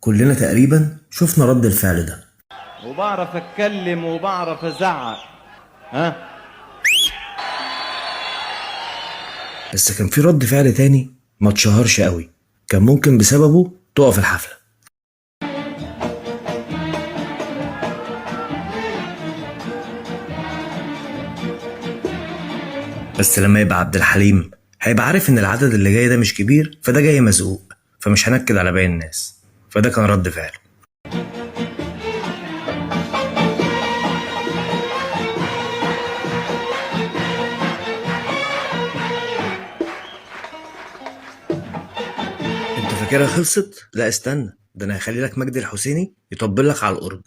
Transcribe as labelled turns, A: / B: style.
A: كلنا تقريبا شفنا رد الفعل ده.
B: وبعرف اتكلم وبعرف ازعق. ها؟
A: بس كان في رد فعل تاني ما اتشهرش قوي، كان ممكن بسببه تقف الحفلة. بس لما يبقى عبد الحليم هيبقى عارف ان العدد اللي جاي ده مش كبير، فده جاي مزقوق، فمش هنكد على باقي الناس، فده كان رد فعله. انت فاكرها خلصت؟ لا استنى، ده انا هخلي لك مجدي الحسيني يطبل لك على الأورج.